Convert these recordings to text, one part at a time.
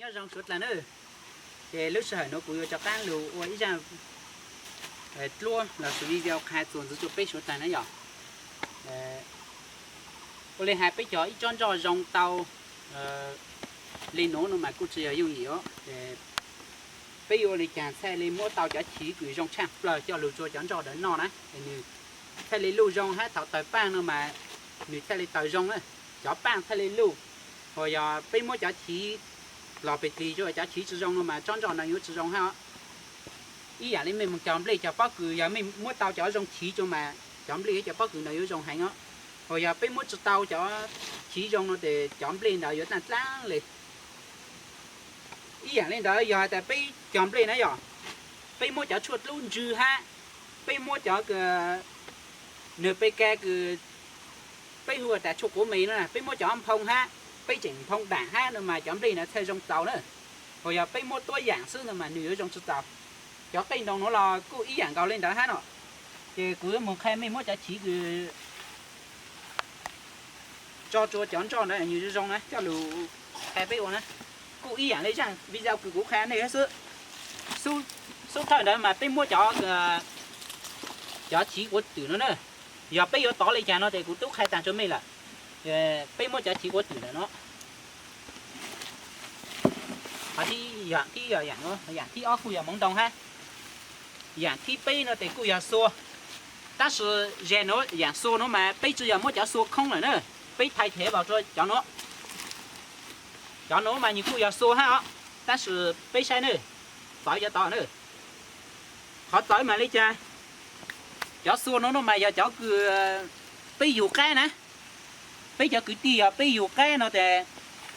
Nyob zoo suav dlawg nawb. Ces lub sij hawm no kuv yuav rov qab lug ua ib zaj dluab los sis video qha txuas ntxiv rua peb suav dlawg na yom. Ua li hais peb cov ib tsob ntsoj zoo tau li nuav no mas kuj tsi yog yooj yim os. Peb yuav ua li cas txhaj li muab tau cov chiv kws zoo tshaaj plawg coj lug rua cov ntsoj ntawd noj na, nwg txhaj li luj zoo hab thaum tawg paaj no mas nwg txhaj li tawg zoo na, cov paaj txhaj li luj. Hos yog peb muab cov chiv los peg dlig rua cov chiv tsi zoo no mas tsob ntsoj ntawd yuav tsi zoo hab os. Ib yaam li mej moog cog nplej cog pob kws, yog mej muab tau cov zoo chiv rua mas cov nplej cov pob kws ntawd yuav zoo heev os. Hos yog peb muab tsi tau cov chiv zoo no ces cov nplej ntawd yuav dlaaj dlaab le. Ib yaam li ntawd yog has tas peb cog nplej na yom, peb muab cov tshuaj dlub ntswg hab, peb muab cov NPK kws peb hu tas tshuaj quav me no, peb muab cov nphoo hab, peb tseem nphoo daam hab no mas cov nplej ntawd txhaj zoo txaus na. Hos yog peb muab tuab yaam xwb no mas nwg yuav zoo tsi txaus. Cov qej ntoos nuav los kuj ib yaam nkaus li ntawd hab no. Ces kuv yuav moog qha mej muab cov chiv kws tso rua cov ntsoj ntawd nwg zoo zoo na coj lug qha peb ua na. Kuj ib yaam li zaaj video kws kuv qha nej hab xwb. Xub thawj ntawd mas peb muab cov, cov chiv quav twm no na, yog peb yuav tov li cas no ces kuv tub qha taag rua mej lawm. Peb muab cov chiv quav twm ntawm no, qhov thib, yaam thib ob kuj yog moov ntoo hab. Yaam thib peb no tes kuj yog xua. Tab sis zag nuav yaam xua nuav mas peb tsi yog muab cov xua khoob lawm na, peb thaij thev los rua cov nuav. Cov nuav mas nwg kuj yog xua hab os, tab sis peb saib na, txawv cov tod na. Qhov txawv mas li cas? Cov xua nuav no mas yog cov kws peb yug qaib na. Peb cov kwv tij yog peb yug qaib no tes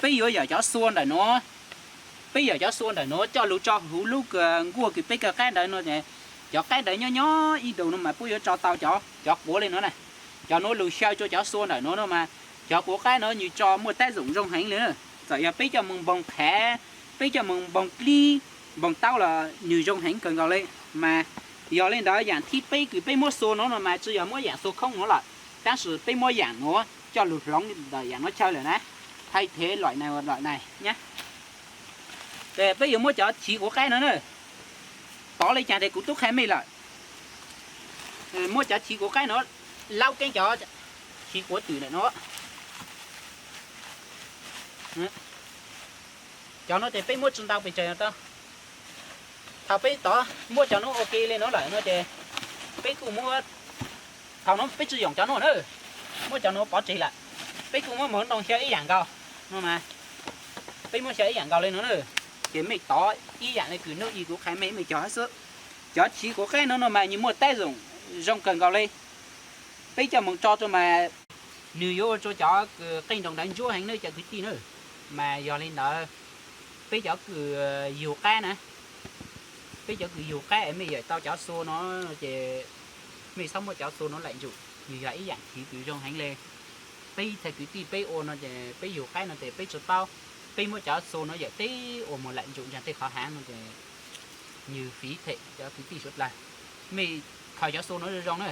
peb yuav yawm cov xua ntawm nuav. Peb yawm cov xua ntawm nuav coj lug tso huv lub nkuaj kws peb kaw qaib ntawd no, cov qaib ntawd nyob nyob ib ntus no mas puab yuav tso tau cov, cov quav li nuav na. Cov nuav lug xyaw rua cov xua ntawm nuav no mas cov quav qaib nuav nwg tso muaj taab zoom zoo heev li na. Txawm yog peb coj moog npoog qhav, peb coj moog npoog dlib, npoog taub los nwg zoo heev kawg nkaus li. Mas yog li ntawd yaam thib peb kws peb muab xua nuav no mas tsi yog muab yaam xua khoob nuav lawm, tab sis peb muab yaam nuav coj lug hloov ntawm yaam nuav chaw lawm na, thaij thev lawm na, lawm na nyab. Peb yuav muab cov chiv quav qaib no na, tov li cas tes kuv tub qha mej lawm. Muab cov chiv quav qaib no laub keeb cov chiv quav twm ntawm no. Cov no tes peb muab tsi ntau pes tsawg tau. Thaum peb tov muab cov no ua ke li no lawm no ces peb kuj muab, thaum no peb tsi yoom cov no na, muab cov no pov tseg lawm, peb kuj muab moov ntoo xyaw ib yaam nkaus no mas, peb muab xyaw ib yaam nkaus li no na. Ces mej tov ib yaam le kws nub i kuv qha mej, mej cog hab xwb. Cov chiv quav qaib no no mas nwg muaj taab zoom zoo kawg nkaus li. Peb coj moog tso rua mas nwg yuav ua rua cov kws qeej nroos ntawd ntsuab heev na cov kwv tij na. Mas yog li ntawd, peb cov kws yug qaib na, peb cov kws yug qaib es mej yawm tau cov xua no ces mej txhob muab cov xua no laim ntsum, nwg yog ib yaam chiv kws zoo heev le. Peb txhia kwv tij peb ua no ces peb yug qaib no ces peb tsi paub, peb muab cov xua no yawm teb ua moog laim ntsum ntsaag tej qhov haav no ces nwg fiv them cov kwv tij suav dlawg. Mej khaws cov xua no zoo zoo na,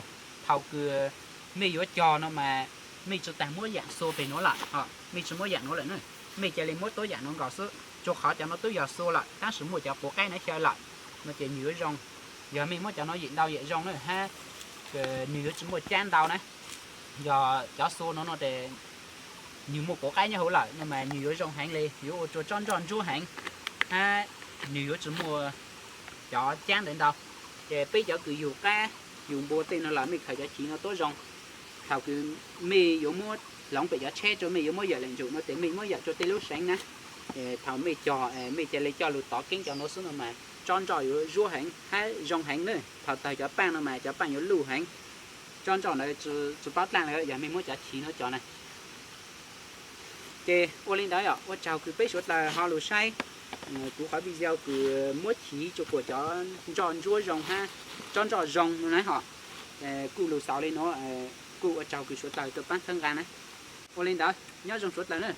thaum kws mej yuav cog no mas mej tsi taag muab yaam xua peg nuav lawm, mej tsi muab yaam nuav lawm na, mej ca le muab tuab yaam nuav nkaus xwb, rua qhov cov no tub yog xua lawm tab sis muaj cov quav qaib na xyaw lawm no ces nwg yuav zoo. Yog mej muab cov no yawm ntau yawm zoo na hab, nwg yuav tsi muaj cab ntau na. Yog cov xua no no tes nwg muaj quav qaib nyob huv lawm no mas nwg yuav zoo heev le, yuav ua rua tsob ntsoj ntsuab heev hab nwg yuav tsi muaj cov cab ntawd ntau. Ces peb cov kws yug qaib yug npua tej no los mej khaws cov chiv no tuab zoo. Thaum kws mej yuav muab hloov pem cov tsheb rua mej yuav muab yawm laim ntsum no tes mej muab yawm rua tej lub seev na. Thaum mej cog mej ca le coj lug tov keeb cov no xwb no mas tsob ntsoj yuav zuab heev hab zoo heev na. Thaum tawg cov paaj no mas cov paaj yuav luj heev. Tsob ntsoj ntawd tsi paub dlaaj le yog mej muab cov chiv no cog na. Ces ua li ntawd yog ua tsaug kws peb suav dlawg ho lug saib kuv qhov video kws muab chiv rua kuas cov ntsoj ntsuab zoo hab tsob ntsoj zoo no na ho. Kuj lug xaus li no, kuj ua tsaug kws suav dlawg tuaj paab txhawb nqaa na. Ua li ntawd nyob zoo suav dlawg na.